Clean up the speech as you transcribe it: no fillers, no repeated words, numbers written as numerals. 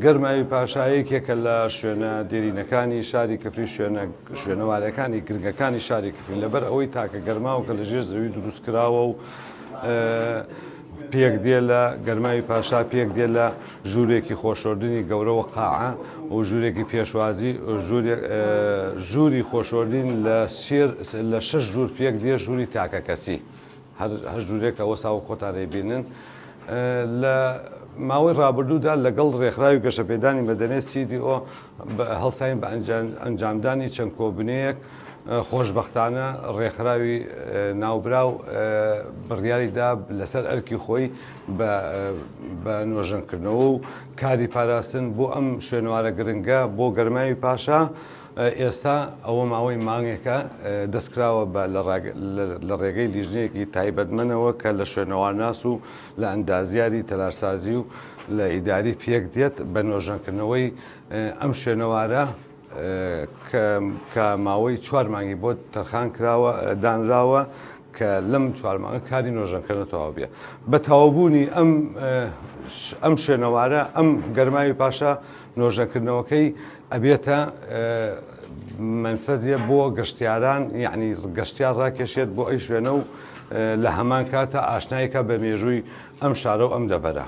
گەرماوی پاشا یەکێکە لە شوێنە دێرینەکانی شاری کفری، شوێنە شوێنەوارەکانی گرنگەکانی شاری کفری، لەبەر ئەوەی تاکە گەرماو کە لە ژێر زەوی دروست کراوە و پێک دێ لە گەرماوی پاشا پێک دێ لە ژوورێکی خۆشۆردنی گەورەوە قاعە و ژوورێکی پێشوازی، ژووری خۆشۆردین لە سێر لە شەش ژوور پێک دێ، ژووری تاکەکەسی هەر ژوورێک ئەوە ساوە خۆتان دەیبینن. لە ماوەی ڕابردوودا لەگەڵ ڕێکخراوی گەشەپێدانی مەدەنی CDO هەڵساین بە ئەنجامدانی چەند کۆبنەیەک. خۆشبەختانە ڕێکخراوی ناوبراو بڕیاری دا لەسەر ئەرکی خۆی بە نۆژەنکردنەوە و کاری پاراستن بۆ ئەم شوێنەوارە گرنگە بۆ گەرماوی پاشا. ئێستا ئەوە ماوەی مانگێکە دەستکراوە بە لە ڕێگەی لیژنەیەکی تایبەتمەنەوە کە لە شوێنەوارناس و لە ئەندازیاری تەلارسازی و لە ئیداری پێک دێت بە نۆژەنکردنەوەی ئەم شوێنەوارە کە ماوەی 4 مانگی بۆ تەرخان کراوە دانراوە کە لەم 4 مانگە کاری نۆژەنکردن تەواو بێ. بە تەواوبوونی ئەم شوێنەوارە، ئەم گەرماوی پاشا، نۆژەنکردنەوەکەی ئەبێتە مەنفەزیە بۆ گەشتیاران، یعنی گەشتیار ڕاکێشێت بۆ ئەی شوێنە و لە هەمان کاتە ئاشناییکە بە مێژووی ئەم شارە و ئەم دەڤەرە.